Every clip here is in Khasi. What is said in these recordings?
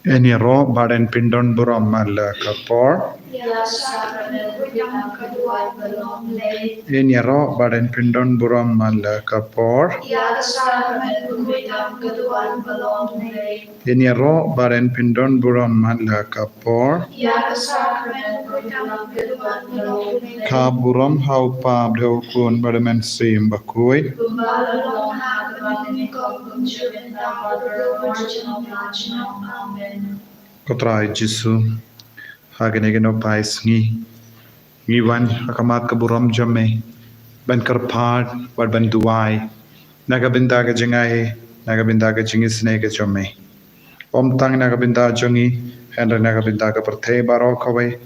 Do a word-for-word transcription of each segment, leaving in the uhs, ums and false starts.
Yn ïaroh bad yn pyndon burom man la ka por. Yn ïaroh bad yn pyndon burom man la ka por. Yn ïaroh bad yn pyndon burom man la ka por. Ka burom ha u Kpa bad ha u Khun bad ha u Mynsiem Bakhuid. Ko Trai Jisu, ha kine ki nongpai sngi ngi wan ha khmat ka burom jong me ban kyrpad bad ban duwai na ka bynta ka jingai, na ka bynta ka jingisynei ka jong me. Ym tang na ka bynta jong ngi, hynrei na ka bynta ka pyrthei baroh kawei,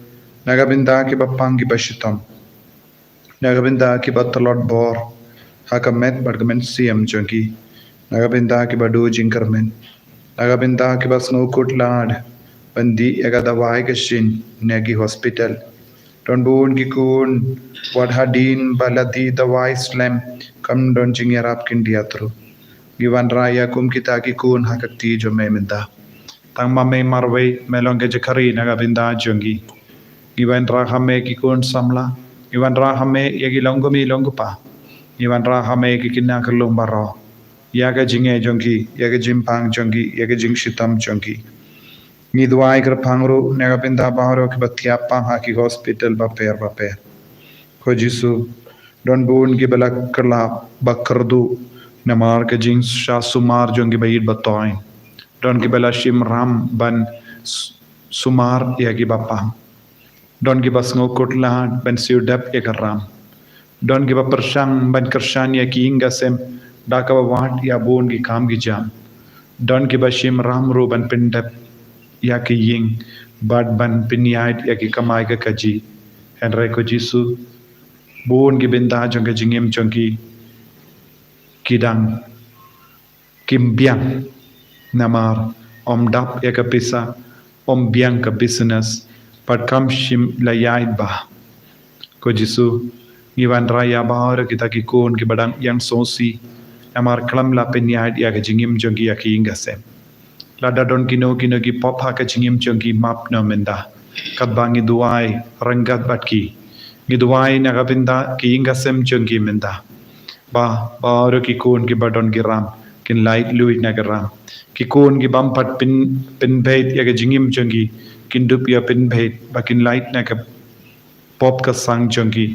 na ka bynta kiba pang kiba shitom, na ka bynta kiba tlot bor ha ka met bad ka mynsiem jong ki, na ka bynta kiba duh jingkyrmen, na ka bynta kiba sngewkhuslad ban dih ïa ka dawai ka shin na ki hospital. Don bun ki khun wat hadien ba la dih dawai slem kam don jingïarap kin diat ruh. Ngi wanrah ïa kum kita ki khun ha ka kti jong me mynta. Tang ma me marwei me long ka jaka ri na ka bynta jong ki. Ngi wanrah ha me ki khun samla. Ngi wanrah ha me ïa ki long kmie long kpa. Ngi wanrah ha me ki khynnah khyllung baroh, ïa ka jingeh jong ki, ïa ka jingpang jong ki, ïa ka jingshitom jong ki. Ngi duwai kyrpang ruh na ka bynta baroh kiba thiah pang ha ki hospital bapher bapher. Ko Jisu, don bun kiba la kylla ba kyrduh namar ka jingshah sumar jong kiba ïeit ba toiñ. Don kiba la shim ram ban s-, sumar ïa kiba pang. Don kiba sngewkhuslad ban siew dep ïa ka ram. Don kiba pyrshang ban kyrshan ïa ki ïing ka sem da kaba wad ïa bun ki kam ki jam. Don kiba shim ram ruh ban pyndep ïa ki ïing bad ban pynïaid ïa ki kamai ka kajih. Hynrei ko Jisu, bun ki bynta jong ka jingim jong ki ki dang kim biang namar ym dap ïa ka pisa, ym biang ka business, bad kam shym la ïaid bha. Ko Jisu, ngi wanrah ïa baroh kita ki khun kiba dang ïeng sngewsih namar khlem la pynïaid ïa ka jingim jong ki ïa ki ïing ka sem. Lada don kino kino ki pop ha ka jingim jong ki, map noh mynta. Katba ngi duwai ryngkat bad ki, ngi duwai na ka bynta ki ïing ka sem jong ki mynta. Ba baroh ki khun kiba don ki ram kin lait luid na ka ram. Ki khun ki bym pat pyn, pynbeit ïa ka jingim jong ki kin dup ïa pynbeit ba kin lait na ka pop ka sang jong ki,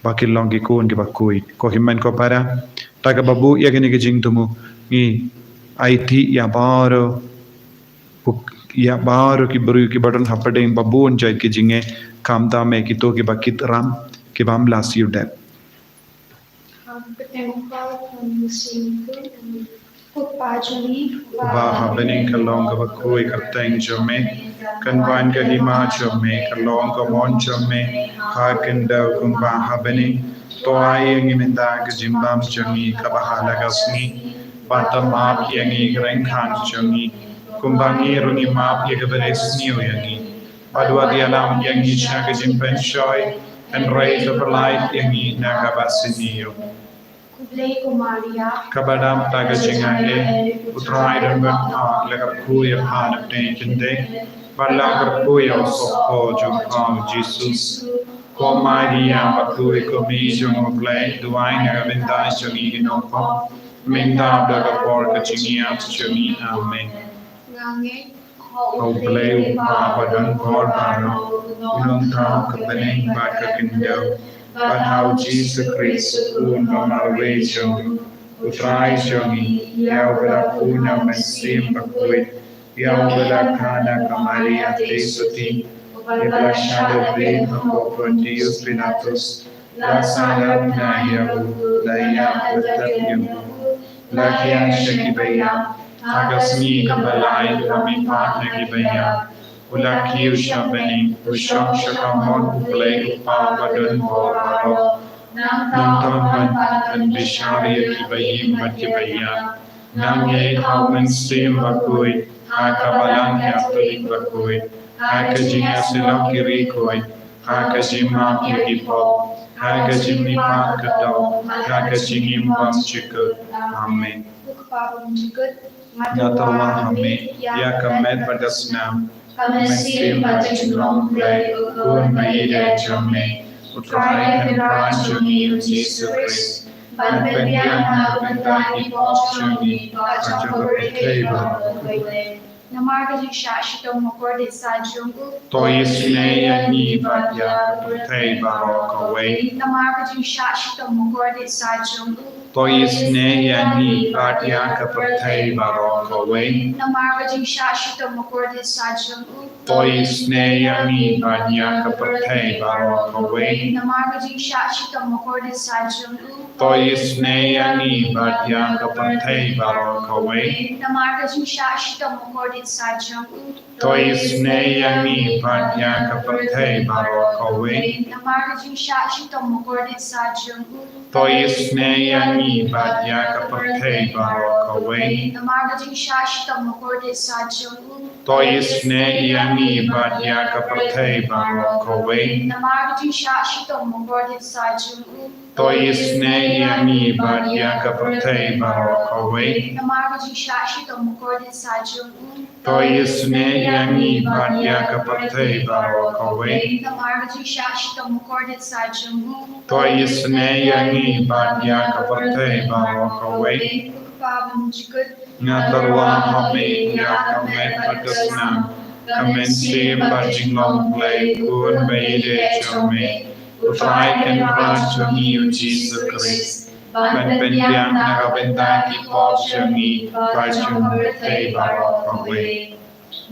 ba kin long ki khun kiba khuid. Ko hynmen ko para, da kaba buh ïa kane ka jingthmu ngi aiti ïa baroh, ïa baroh ki briew kiba don hapdeng ba bun jait ki jingeh, khamtam eh kito kiba kit ram, ki bym la siew dep. Uba ha bneng, ka long kaba khuid kyrteng jong me, kan wan ka hima jong me, ka long ka mon jong me ha khyndew kumba ha bneng. To ai ïa ngi mynta ka jingbam jong ngi kaba ha la ka sngi, bad to map ïa ngi ki ryngkat jong ngi, kumba ngi ruh ngi map ïa kiba isniew ïa ngi. Bad wat ïalam ïa ngi sha ka jingpynshoi, hynrei to pyllait ïa ngi na kaba sniew. Kaba dap da ka jingaiei, U Trai don bad pha, la kyrkhu ïa pha na pdeng kyndit, bad la kyrkhu ïa u sohpop jong pha u Jisu. Ko Maria bakhuid, ko Kmie jong U Blei, duwai na ka bynta jong ngi ki nongpop, mynta bad ha ka por ka jingïap jong ngi. Amen. Ha U Blei U Kpa ba don bor baroh, U Nongthaw ka bneng bad ka khyndew, bad ha U Jisu Khrist U Khun ba marwei jong U, U Trai jong ngi, ïa uba la pun na U Mynsiem Bakhuid, ïa uba la kha na ka Maria Theisotti, ïa uba la shah lyndet ha u Pontius Pilatus, la sahlap na ïa u, la ïap, la tep ïa u, la khie sha kiba ïap, ha ka sngi kaba lai la mihpat na kiba ïap, u la kiew sha bneng, u shong sha kamon U Blei U Kpa ba don bor baroh. Nangta un wan ban bishar ïa kiba im bad kiba ïap. Nang ïeit ha U Mynsiem Bakhuid, ha ka Balang Katholik bakhuid, ha ka jingïasyllok ki riewkhuid, ha ka jingmap ïa ki pop, ha ka jingmihpat ka doh, ha ka jingim bymjukut. Amen. Ko Kpa bymjukut, nga tyrwa ha me ïa ka met bad ka snam, ka mynsiem bad ka jinglong U Blei, U Khun ba ïeit jong me, U Trai Kynrad jong ngi U Jisu Khrist, ban pynbiang na ka bynta ki pop jong ngi bad jong ka pyrthei baroh kawei. Namar ka jingshah shitom bakordit sa jong u, to isynei ïa ngi bad ïa ka pyrthei baroh kawei. Namar ka jingshah shitom bakordit sa jong u, to isynei ïa ngi bad ïa ka pyrthei baroh kawei. Namar ka jingshah shitom bakordit sa jong u, to isynei ïa ngi bad ïa ka pyrthei baroh kawei. Namar ka jingshah shitom bakordit sa jong u, to isynei ïa ngi bad ïa ka pyrthei baroh kawei. Namar ka jingshah shitom bakordit sa jong u, to isynei ïa ngi bad ïa ka pyrthei baroh kawei. Namar ka jingshah shitom bakordit sa jong u, to isynei ïa ngi bad ïa ka pyrthei baroh kawei. Namar ka jingshah shitom bakordit sa jong u, to isynei ïa ngi bad ïa ka pyrthei baroh kawei. Namar ka jingshah shitom bakordit sa jong u, to isynei ïa ngi bad ïa ka pyrthei baroh kawei. Namar ka jingshah shitom bakordit sa jong u, to isynei ïa ngi bad ïa ka pyrthei baroh kawei. Namar ka jingshah shitom bakordit sa jong u, to isynei ïa ngi bad ïa ka pyrthei baroh kawei. Ko Kpa bymjukut, nga tyrwa ha me ïa ka met bad ka snam, ka mynsiem bad jinglong U Blei, U Khun ba ïeit jong me, U Trai Kynrad jong ngi U Jisu Khrist, ban pynbiang na ka bynta ki pop jong ngi bad jong ka pyrthei baroh kawei.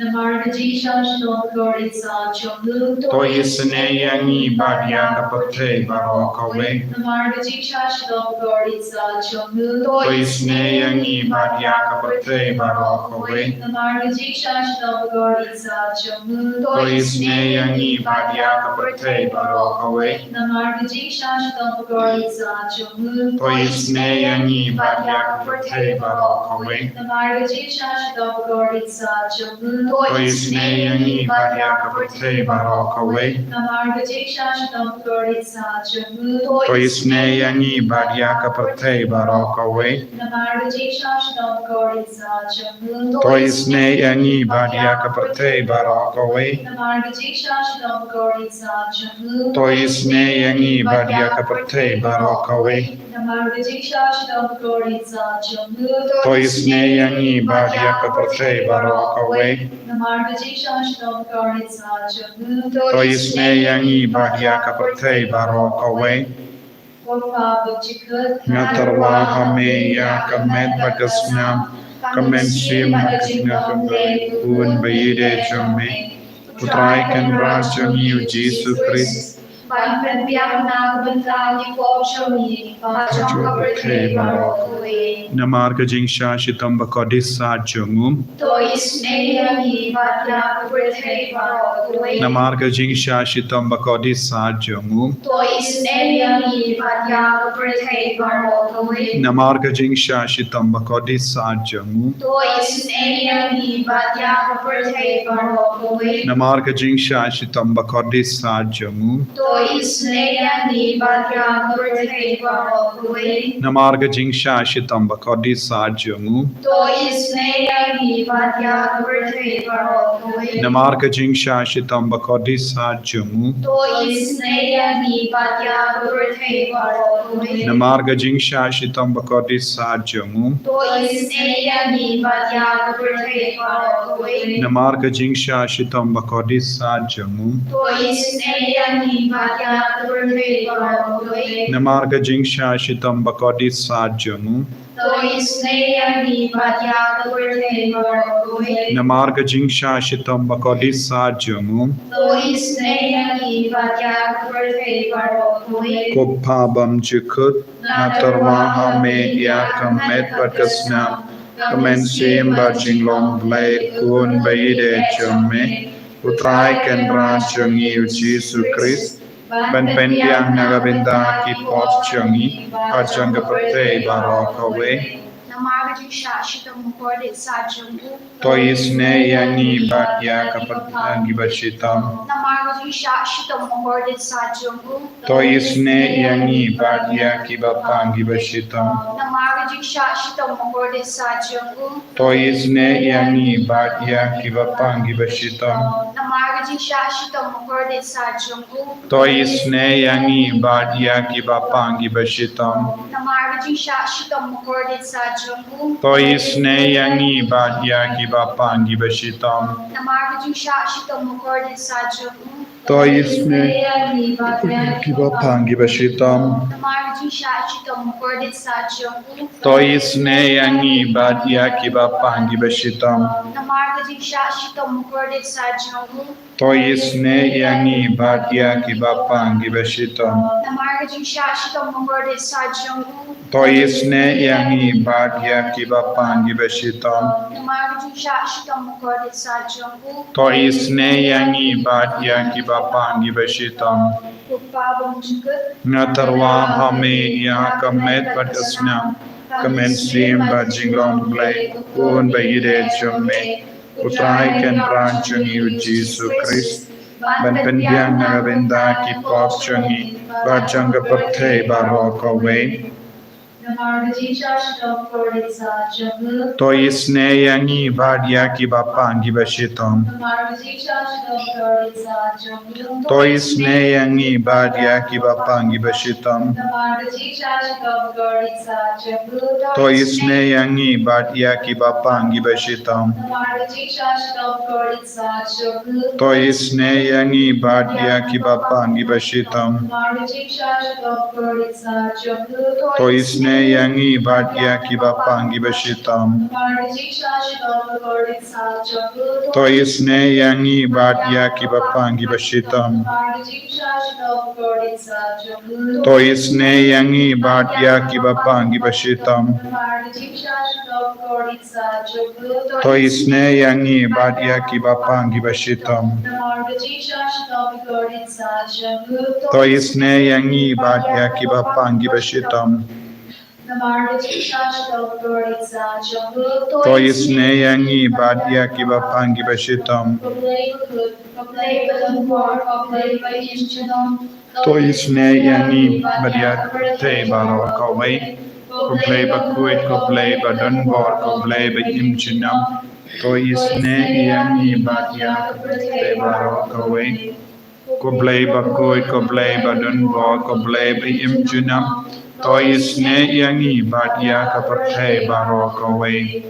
Namar ka jingshah shitom bakordit sa jong u, to isynei ïa ngi bad ïa ka pyrthei baroh kawei. Namar ka jingshah shitom bakordit sa jong u, to isynei ïa ngi bad ïa ka pyrthei baroh kawei. Namar ka jingshah shitom bakordit sa jong u, to isynei ïa ngi bad ïa ka pyrthei baroh kawei. Namar ka jingshah shitom bakordit sa jong u, to isynei ïa ngi bad ïa ka pyrthei baroh kawei. Namar ka jingshah shitom bakordit sa jong u, to isynei ïa ngi bad ïa ka pyrthei baroh kawei. Namar ka jingshah shitom bakordit sa jong u, to isynei ïa ngi bad ïa ka pyrthei baroh kawei. Namar ka jingshah shitom bakordit sa jong u, to isynei ïa ngi bad ïa ka pyrthei baroh kawei. Namar ka jingshah shitom bakordit sa jong u, to isynei ïa ngi bad ïa ka pyrthei baroh kawei. Namar ka jingshah shitom bakordit sa jong u, to isynei ïa ngi bad ïa ka pyrthei baroh kawei. Namar ka jingshah shitom bakordit sa jong u, to isynei ïa ngi bad ïa ka pyrthei baroh kawei. Ko Kpa bymjukut, nga tyrwa ha me ïa ka met bad ka snam, ka mynsiem bad ka jinglong U Blei, U Khun ba ïeit jong me, U Trai Kynrad jong ngi U Jisu Khrist, ban pynbiang na ka bynta ki pop jong ngi bad jong ka pyrthei baroh kawei. Namar ka jingshah shitom bakordit sa jong u, to isynei ïa ngi bad ïa ka pyrthei baroh kawei. Namar ka jingshah shitom bakordit sa jong u, to isynei ïa ngi bad ïa ka pyrthei baroh kawei. Namar ka jingshah shitom bakordit sa jong u, to isynei ïa ngi bad ïa ka pyrthei baroh kawei. Namar ka jingshah shitom bakordit sa jong u, to isynei ïa ngi bad ïa ka pyrthei baroh kawei. Namar ka jingshah shitom bakordit sa jong u, to isynei ïa ngi bad ïa ka pyrthei baroh kawei. Namar ka jingshah shitom bakordit sa jong u, to isynei ïa ngi bad ïa ka pyrthei baroh kawei. Namar ka jingshah shitom bakordit sa jong u, to isynei ïa ngi bad ïa ka pyrthei baroh kawei. Namar ka jingshah shitom bakordit sa jong u, to isynei ïa ngi bad ïa ka pyrthei baroh kawei. Namar ka jingshah shitom bakordit sa jong u, to isynei ïa ngi bad ïa ka pyrthei baroh kawei. Namar ka jingshah shitom bakordit sa jong u, to isynei ïa ngi bad ïa ka pyrthei baroh kawei. Ko Kpa bymjukut, nga tyrwa ha me ïa ka met bad ka snam, ka mynsiem bad jinglong U Blei, U Khun ba ïeit jong me, U Trai Kynrad jong ngi U Jisu Khrist, ban pynbiang na ka bynta ki pop jong ngi bad jong ka pyrthei baroh kawei. Namar ka jingshah shitom bakordit sah jong u. To isynei ïa ngi bad ïa ki bapang ki bashitom. Namar ka jingshah shitom bakordit sah jong u. To isynei ïa ngi bad ïa ki bapang ki bashitom. Namar ka jingshah shitom bakordit sah jong u. To isynei ïa ngi bad ïa ki bapang ki bashitom. Namar ka jingshah shitom bakordit sah jong u. To isynei ïa ngi bad ïa ki bapang ki bashitom. Namar ka jingshah shitom bakordit sah jong u. To isynei ïa ngi bad ïa ki bapang ki bashitom. Namar ka jingshah shitom bakordit sah jong u. To isynei ïa ngi bad ïa ki bapang ki bashitom. Namar ka jingshah shitom bakordit sah jong u. To isynei ïa ngi bad ïa ki bapang ki bashitom. Namar ka jingshah shitom bakordit sah jong u. To isynei ïa ngi bad ïa ki bapang ki bashitom. Namar ka jingshah shitom bakordit sah jong u. To isynei ïa ngi bad ïa ki bapang ki bashitom. Namar ka jingshah shitom bakordit sah jong u. To isynei ïa ngi bad ïa ki bapang ki bashitom. Ko Pa bymjukut. Nga tyrwa ha me ïa ka met bad ka snam, ka mynsiem bad jinglong Blei, u khun ba ïeit jong me, u Trai Kynrad jong ngi u Jisu Khrist, ban pynbiang na ka bynta ki pop jong ngi bad jong ka pyrthei baroh kawei. Namar ka jingshah shitom bakordit sah jong u. To isynei ïa ngi bad ïa ki bapang ki bashitom. Namar ka jingshah shitom bakordit sah jong u. To isynei ïa ngi bad ïa ki bapang ki bashitom. Namar ka jingshah shitom bakordit sah jong u. To isynei ïa ngi bad ïa ki bapang ki bashitom. Namar ka jingshah shitom bakordit sah jong u. To isynei ïa ngi bad ïa ki bapang ki bashitom. Namar ka jingshah shitom bakordit sah jong u. To isynei ïa ngi bad ïa ki bapang ki bashitom. Namar ka jingshah shitom bakordit sah jong u. To isynei ïa ngi bad ïa ki bapang ki bashitom. Namar ka jingshah shitom bakordit sah jong u. To isynei ïa ngi bad ïa ki bapang ki bashitom. Namar ka jingshah shitom bakordit sah jong u. To isynei ïa ngi bad ïa ki bapang ki bashitom. Namar ka jingshah shitom bakordit sah jong u. To isynei ïa ngi bad ïa ki bapang ki bashitom. Namar ka jingshah shitom bakordit sah jong u. To isynei ïa ngi bad ïa ki bapang ki bashitom. Ko Blei bakhuid, ko Blei badonbor, ko Blei baim junom. To isynei ïa ngi bad ïa ka pyrthei baroh kawei. Ko Blei bakhuid, ko Blei badonbor, ko Blei baim junom. To isynei ïa ngi bad ïa ka pyrthei baroh kawei. Ko Blei bakhuid, ko Blei badonbor, ko Blei baim junom. To isynei ïa ngi bad ïa ka pyrthei baroh kawei.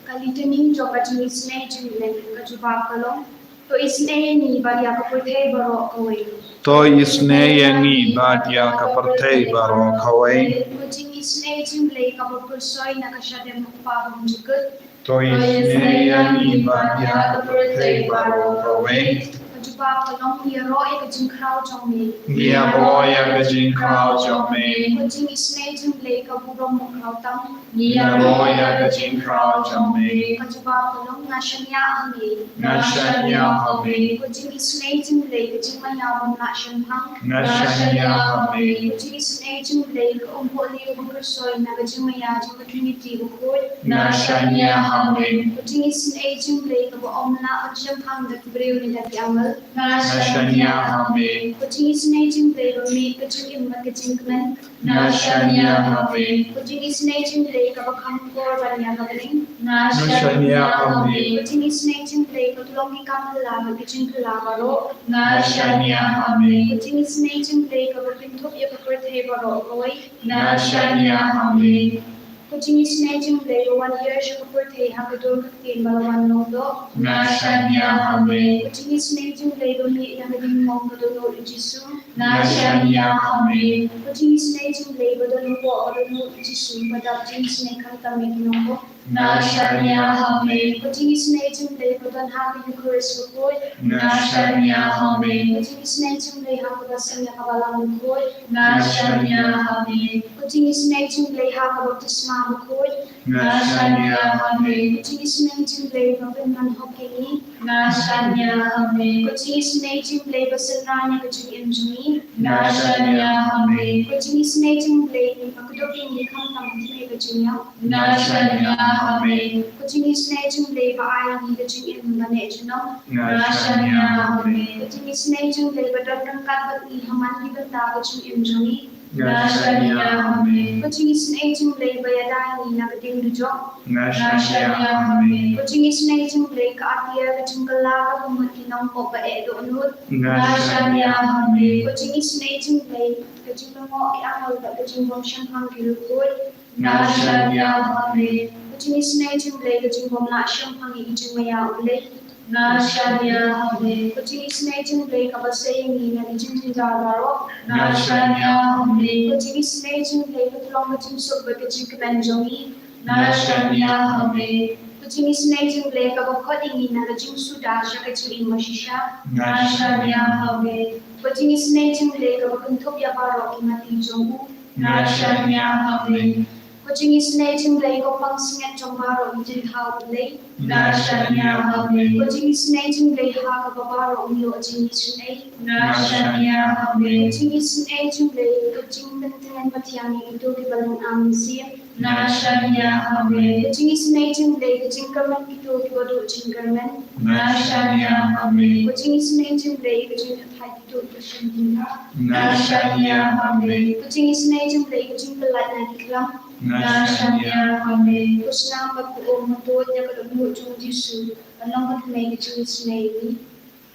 Ka litany jong ka jingisynei jong U Blei ka jubab ka long. To isynei ïa ngi bad ïa ka pyrthei baroh kawei. To isynei ïa ngi bad ïa ka pyrthei baroh kawei. Ka jingisynei jong U Blei kaba pyrshoi na ka shadem U Kpa bymjukut. To isynei ïa ngi bad ïa ka pyrthei baroh kawei. Ka jubab ka long, ngi ïaroh ïa ka jingkhraw jong me. Ngi ïaroh ïa ka jingkhraw jong me. Ka jingisynei jong U Blei ka burom bakhraw tam. Ngi ïaroh ïa ka jingkhraw jong me. Ka jubab ka long, nga shaniah ha me. Nga shaniah ha me. Ka jingisynei jong U Blei ka jingmaïa bym lah shemphang. Nga shaniah ha me. Ka jingisynei jong U Blei ka umpohliew ba pyrshoi na ka jingmaïa jong ka Trinity bakhuid. Nga shaniah ha me. Ka jingisynei jong U Blei kaba ym lah ban shemphang da ki briew ne da ki angel. Nga shaniah ha me. Ka jingisynei jong U Blei ba mih ka jingim bad ka jingkmen. Nga shaniah ha me. Ka jingisynei jong U Blei kaba kham kor ban ïa ka bneng. Nga shaniah ha me. Ka jingisynei jong U Blei ka long ki kam phylla bad ki jingphylla baroh. Nga shaniah ha me. Ka jingisynei jong U Blei kaba kynthup ïa ka pyrthei baroh kawei. Nga shaniah ha me. Ka jingisynei jong U Blei ba wan hiar sha ka pyrthei ha ka dur ka ktien ba la wan long doh. Nga shaniah ha me. Ka jingisynei jong U Blei ba mih na ka diengmong ka dohnud U Jisu. Nga shaniah ha me. Ka jingisynei jong U Blei ba don hapoh ka dohnud U Jisu ba dap jingisynei khamtam ïa ki nongbok. Nga shaniah ha me. Ka jingisynei jong U Blei ba don ha ka Eukharist bakhuid. Nga shaniah ha me. Ka jingisynei jong U Blei ha ka baseng ïa ka balang bakhuid. Nga shaniah ha me. Ka jingisynei jong U Blei ha ka baptisma bakhuid. Nga shaniah ha me. Ka jingisynei jong U Blei ba pynman hok ïa ngi. Nga shaniah ha me. Ka jingisynei jong U Blei ba synran ïa ka jingim jong ngi. Nga shaniah ha me. Ka jingisynei jong U Blei ba kdup ïa ngi khamtam ha ka jingïap. Nga shaniah ha me. Ka jingisynei jong U Blei ba ai ïa ngi ka jingim ban neh junom. Nga shaniah ha me. Ka jingisynei jong U Blei ba don ryngkat bad ngi ha man ki bynta ka jingim jong ngi. Nga shaniah ha me. Ka jingisynei jong U Blei ba ïada ïa ngi na ka ding dujok. Nga shaniah ha me. Ka jingisynei jong U Blei ka atiar, ka jingkylla, kaba mut ki nongpop ba eh dohnud. Nga shaniah ha me. Ka jingisynei jong U Blei ka jinglyngngoh ki angel bad ka jingbymshemphang ki riewkhuid. Nga shaniah ha me. Ka jingisynei jong U Blei ka jingbymlah shemphang ïa ki jingmaïa U Blei. Nga shaniah ha me. Ka jingisynei jong U Blei kaba sei ïa ngi na ki jingjynjar baroh. Nga shaniah ha me. Ka jingisynei jong U Blei ka long ka jingsuk bad ka jingkmen jong ngi. Nga shaniah ha me. Ka jingisynei jong U Blei kaba khot ïa ngi na ka jingsuda sha ka jingim bashisha. Nga shaniah ha me. Ka jingisynei jong U Blei kaba kynthup ïa baroh ki mati jong u. Nga shaniah ha me. Ka jingisynei jong U Blei ka pansngiat jong baroh ki jingthaw U Blei. Nga shaniah ha me. Ka jingisynei jong U Blei ha kaba baroh ngi ïoh jingisynei. Nga shaniah ha me. Ka jingisynei jong U Blei ka jingpyntngen pathiang ïa kito kiba lyngkhuh mynsiem. Nga shaniah ha me. Ka jingisynei jong U Blei ka jingkyrmen kito kiba duh jingkyrmen. Nga shaniah ha me. Ka jingisynei jong U Blei ka jingthait kito kiba shim jingthait. Nga shaniah ha me. Ka jingisynei jong U Blei ka jingpyllait na ki khlam. Nga shaniah ha me. Ka snam bad ka um ba tuid ïa ka dohnud jong U Jisu, ban long bad me ka jingisynei ïa ngi.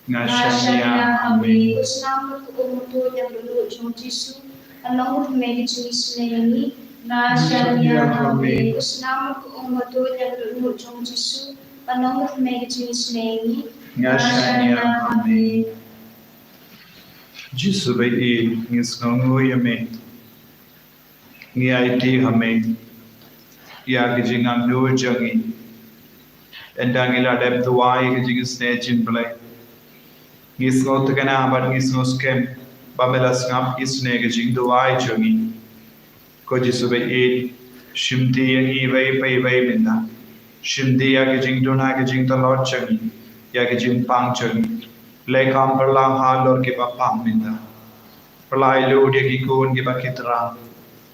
Nga shaniah ha me. Ka snam bad ka um ba tuid ïa ka dohnud jong U Jisu, ban long bad me ka jingisynei ïa ngi. Nga shaniah ha me. Ka snam bad ka um ba tuid ïa ka dohnud jong U Jisu, ban long bad me ka jingisynei ïa ngi. Nga shaniah ha me. Jisu ba ïeit, ngi sngewnguh ïa me. Ngi aiti ha me ïa ki jingangnud jong ngi. Ynda ngi la dep duwai ïa ki jingisynei jong U Blei, ngi sngewthikna bad ngi sngewskhem ba me la sngap isynei ki jingduwai jong ngi. Ko Jisu ba ïeit, shim ti ïa ngi iwei pa iwei mynta. Shim ti ïa ki jingduna, ki jingtlot jong ngi, ïa ki jingpang jong ngi. Leh kham pyrshang halor kiba pang mynta. Pyrshang lut ïa ki khun kiba khitrai,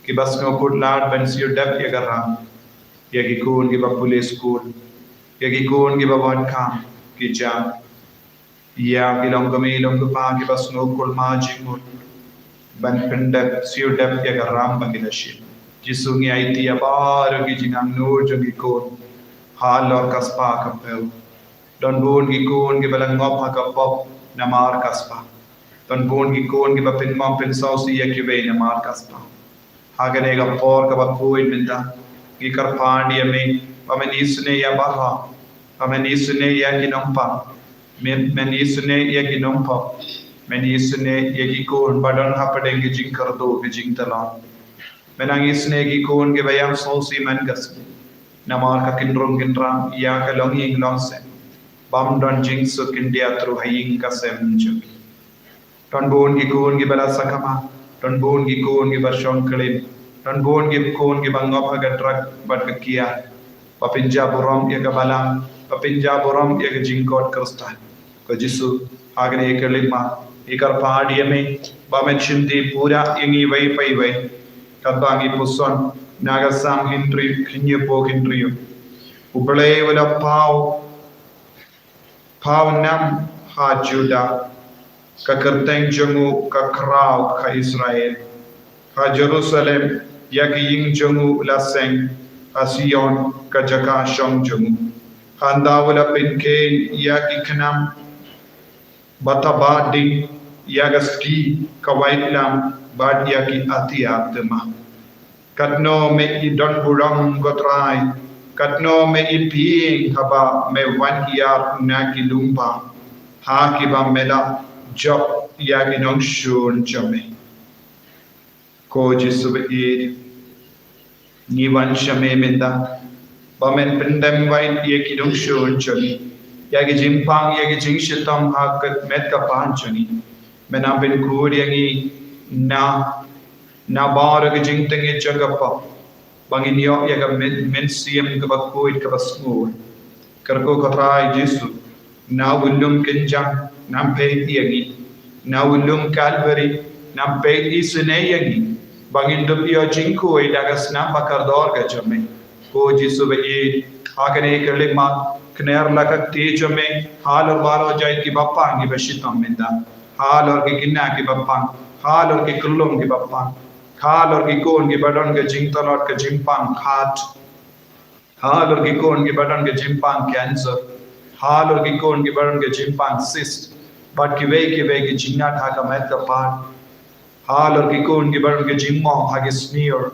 kiba sngewkhuslai ban siew dep ïa ka ram. Ïa ki khun kiba pule skul, ïa ki khun kiba wan kam ki jam, ïa ki longkmie longkpa kiba sngewkhuslai jingmut ban pyndep, siew dep ïa ka ram ba ki la shim. Jisu, ngi aiti ïa baroh ki jingangnud jong ki khun halor ka spah ka phew. Don bun ki khun kiba la ngop ha ka pop namar ka spah. Don bun ki khun kiba pynmong pynsngewsih ïa kiwei namar ka spah. Ha kane ka por kaba khuid mynta, ngi kyrpad ïa me ba men isynei ïa baroh, ba men isynei ïa ki nongpang, men, men isynei ïa ki nongpop, men isynei ïa ki khun ba don hapdeng ki jingkyrduh ki jingtlot. Men nang isynei ïa ki khun kiba ïam sngewsih man ka sngi namar ka kynrung kynram ïa ka longïing longsem, bym don jingsuk khyndiat ruh ha ïing ka sem jong ki. Don bun ki khun kiba la sakma, don bun ki khun kiba shong klim, don bun ki khun kiba ngop ha ka drug bad ka kiad. Ba pynjah burom ïa ka balang, ba pynjah burom ïa ka jingkoit Khristan. Ko Jisu, ha kane ka lympat, ngi kyrpad ïa me ba men shim ti pura ïa ngi iwei pa iwei. Katba ngi puson na ka Psalm hynriew, hynñiewphew hynriew. U Blei u la paw, paw nam ha Judah, ka kyrteng jong u ka khraw ha Israel. Ha Jerusalem, ïa ka ïing jong u la seng, ha Sion, ka jaka shong jong u. Hangta u la pynkheiñ ïa ki khnam ba taba ding, ïa ka ski ka waitlam bad ïa ki atiar thymmai. Katno me i don burom, ko Trai, katno me i pdiang haba me wan hiar na ki lyngba ha kiba me la jop ïa ki nongshun jong me. Ko Jisu ba ïeit, ngi wan sha me mynta ba men pyndem wait ïa ki nongshun jong ngi, ïa ki jingpang, ïa ki jingshitom ha ka met ka pan jong ngi. Men nang pynkhuid ïa ngi na, na baroh ki jingtngit jong ka pop, ba ngin ïoh ïa ka myn-, mynsiem kaba khuid kaba sngur. Kyrkhu ko Trai Jisu, na u lum kynjang nang peit ïa ngi, na u lum Kalbari nang peit isynei ïa ngi. Ba ngin dup ïoh jingkhuid da ka snam ba kordor ka jong me. Ko Jisu ba ïeit, ha kane ka lima, kner la ka kti jong me halor baroh jait kiba pang kiba shitom mynta. Halor ki khynnah kiba pang, halor ki khyllung kiba pang, halor ki khun kiba don ka jingtlot ka jingpang heart. Halor ki khun kiba don ka jingpang cancer. Halor ki khun kiba don ka jingpang cyst. Bad kiwei kiwei ki jingngat ha ka met ka phad. Halor ki khun kiba don ka jingmong ha ki snier.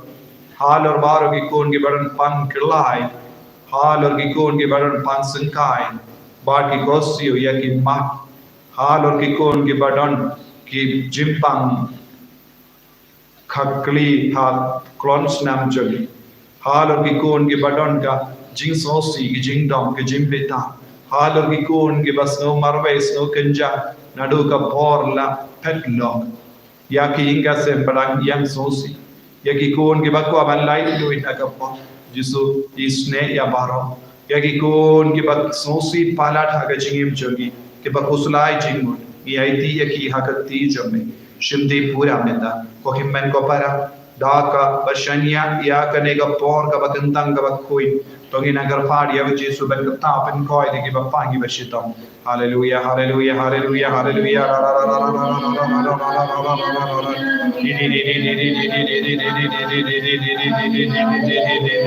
Halor baroh ki khun kiba don pang kyllai. Halor ki khun kiba don pang syngkai. Bad ki khohsiew ïa ki mat. Halor ki khun kiba don ki jingpang kha kli ha klong snam jong ki. Halor ki khun kiba don ka jingsngewsih, ki jingdom, ki jingbitar. Halor ki khun kiba sngew marwei, sngew kynjah naduh ka por la phet lok. Ïa ki ïing ka sem ba dang ïeng sngewsih. Ïa ki khun kiba kwah ban lait luid na ka pop. Jisu, isynei ïa baroh. Ïa ki khun kiba sngewsih palat ha ka jingim jong ki, kiba khuslai jingmut, ngi aiti ïa ki ha ka kti jong me. Shim dei pura mynta, ko hynmen ko para, da kaba shaniah ïa kane ka por kaba kyntang kaba khuid. To ngin nang kyrpad ïa u Jisu ban kata pynkhuid ïa kiba pang kiba shitom. Haleluya, haleluya, haleluya, haleluya. Haleluya, haleluya, haleluya, haleluya, haleluya,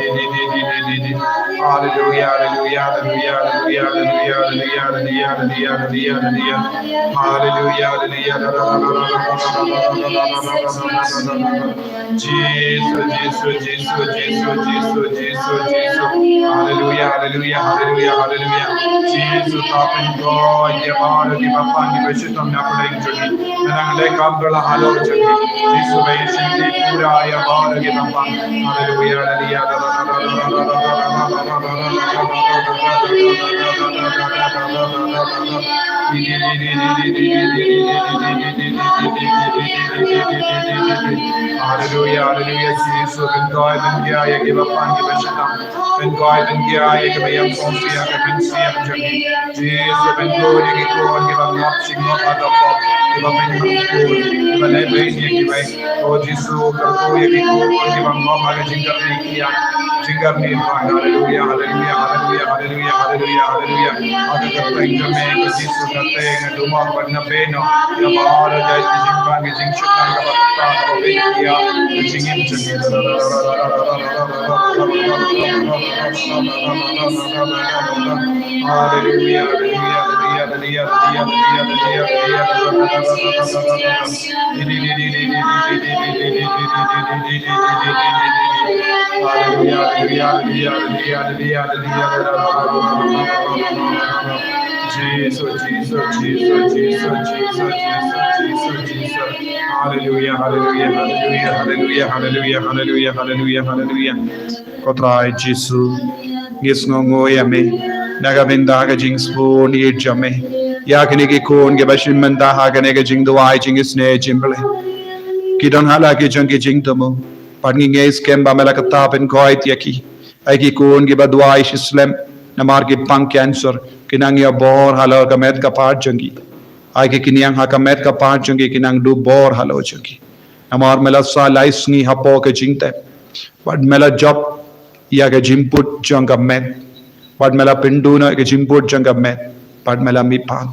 haleluya, haleluya, haleluya, haleluya, haleluya, haleluya, haleluya. Haleluya, haleluya, haleluya. Jisu, Jisu, Jisu, Jisu, Jisu, Jisu, Jisu. Haleluya, haleluya, haleluya, haleluya. Jisu, ta pynkhuid ïa baroh kiba pang kiba shitom na pdeng jong ngi. Nang leh kam da la halor jong ngi. Jisu, ba ïa shimti pura ïa baroh kiba pang. Haleluya, haleluya. Haleluya, haleluya, Jisu, pynkhuid, pynkhia ïa kiba pang kiba shitom. Pynkhuid, pynkhia ïa kiba ïeng sngewsih ha ka mynsiem jong ngi. Jisu, pynkhuid ïa ki khun kiba ngop jingngop ha ka pop, kiba pynkhia khun, kiba leh beiñ ïa kiwei. O Jisu, kyrkhu ïa ki khun kiba ngop ha ka jingkyrni kiad, jingkyrni bha. Haleluya, haleluya, haleluya, haleluya, haleluya, haleluya. Ha ka kyrteng jong me ko Jisu, kyrteng nga duma bad nga beiñ noh ïa baroh jait ki jingpang ki jingshitom kaba kata kaba beiñ ïa ka jingim jong ngi. Haleluya, haleluya, haleluya, haleluya. Haleluya, haleluya, haleluya, haleluya, haleluya, haleluya. Jisu, Jisu, Jisu, Jisu. Haleluya, haleluya, haleluya, haleluya, haleluya, haleluya, haleluya, haleluya. Ko Trai Jisu, ngi sngewnguh ïa me na ka bynta ka jingsbun ïeit jong me ïa kine ki khun kiba shim bynta ha kane ka jingduwai jingisynei jingpyllait. Ki don ha la ki jong ki jingthmu, bad ngi ngeit skhem ba me la kata pynkhuid ïa ki. Ai ki khun kiba duwai shi slem namar ki pang cancer, ki nang ïoh bor halor ka met ka phad jong ki. Ai ki khñiang ha ka met ka phad jong ki, ki nang dup bor halor jong ki. Namar me la sah lai sngi hapoh ka jingtep, bad me la jop ïa ka jingput jong ka met, bad me la pynduna ïa ka jingput jong ka met, bad me la mihpat.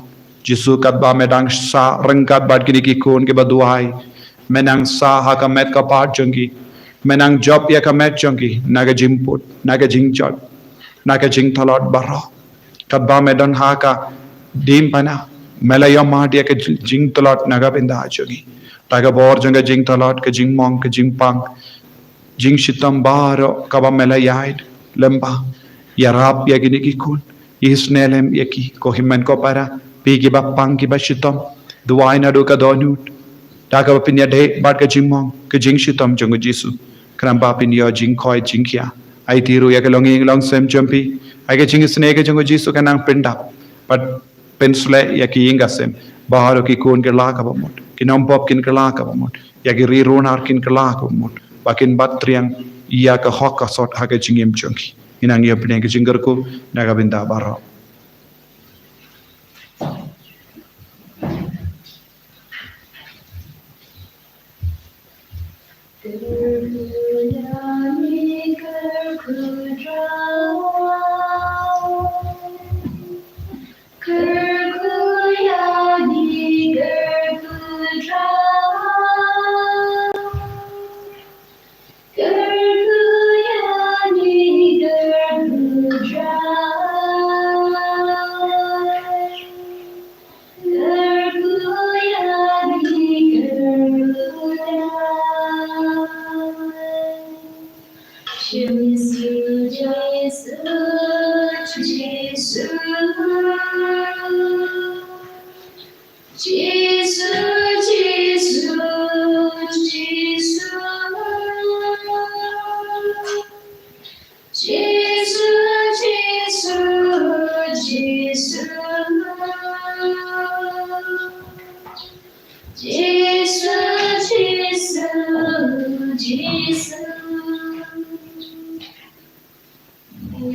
Jisu, katba me dang sah ryngkat bad kine ki khun kiba duwai, me nang sah ha ka met ka phad jong ki. Me nang jop ïa ka met jong ki na ka jingput, na ka jingjot, na ka jingtlot baroh. Katba me don ha ka diengphna, me la ïohmad ïa ka jingtlot na ka bynta jong ngi. Da ka bor jong ka jingtlot, ka jingmong, ka jingpang, jingshitom baroh kaba me la ïaid lyngba, ïarap ïa kine ki khun, isynei lem ïa ki, ko hynmen ko para, phi kiba pang kiba shitom, duwai naduh ka dohnud. Da kaba phin ïadei bad ka jingmong ka jingshitom jong u Jisu, khnang ba phin ïoh jingkhuid jingkhia. Aiti ruh ïa ka longïing longsem jong phi, ai ka jingisynei ka jong u Jisu kan nang pyndap bad pynsleh ïa ki ïing ka sem. Baroh ki khun kin kylla kaba mut, ki nongpop kin kylla kaba mut, ïa ki ri runar kin kylla kaba mut, ba kin bat triang ïa ka hok ka sot ha ka jingim jong ki. Ngi nang ïa pynïeng ka jingkyrkhu na ka bynta baroh.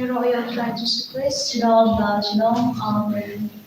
Ïaroh ïa u Trai Jisu Khrist, sha u Trai Jisu. Amen.